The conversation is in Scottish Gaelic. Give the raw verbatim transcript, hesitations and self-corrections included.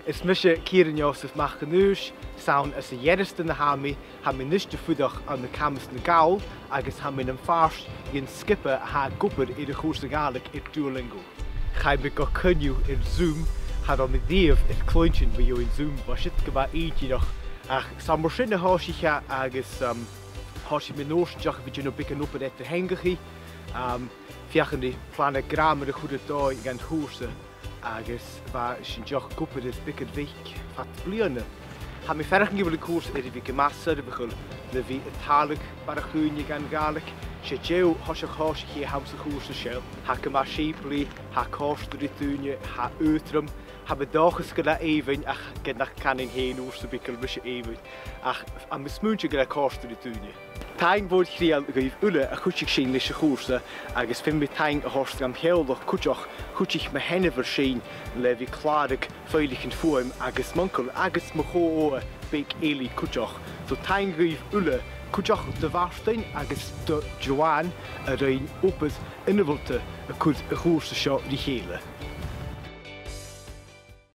Is mise Ciaran Iòsaph MacAonghais, 's ann às a' Ghearasdan a tha mi. Tha mi a-nis a' fuireach ann an Camas na Gall agus tha mi nam phàirt dhen sgioba a tha ag obair air a' chùrsa Gàidhlig air Duolingo. Chaidh mi gu coinneamh air Zoom, cha robh mi a-riamh air cluinntinn mu dheidhinn Zoom, bha siud gu math inntinneach, ach 's ann mar sin a thòisich e agus, um, thòisich mi an uair sin dìreach a bhith a' dèanamh beagan obair eadar-theangachaidh, um, feuchainn ri plana gràmair a chur air dòigh dhan chùrsa. Agus bha sinn dìreach ag obair air beagan bheag fad bliadhna. Tha mi a' faireachdainn gu bheil an cùrsa air a bhith gu math soirbheachail le bhith a' tàladh barrachd dhaoine dhan Ghàidhlig. 'S e deagh thoiseach thòisich a th' anns a' chùrsa seo. Tha e gu math sìmplidh, tha e a' còrdadh ri daoine, tha e aotrom. Tha mi an dòchas gu bheil e èibhinn, ach ged nach canainn fhèin uair sam bith gu bheil mise èibhinn. Ach tha mi a' smaointinn gu bheil e a' còrdadh ri daoine. Taing mhòr thriall dhuibh uile a chuidich sinn leis a' chùrsa, agus feumaidh mi taing a thoirt dhan teaghlach cuideachd. Chuidich mo sheanmhair Sìne le bhith a' clàradh fàileadh fuaim agus m' uncail agus mo cho-ogha beag Eilidh cuideachd. So taing dhuibh uile, cuideachd do Mhàrtainn agus do Joanne a rinn obair ionmholta a' cur a' chùrsa seo ri chèile.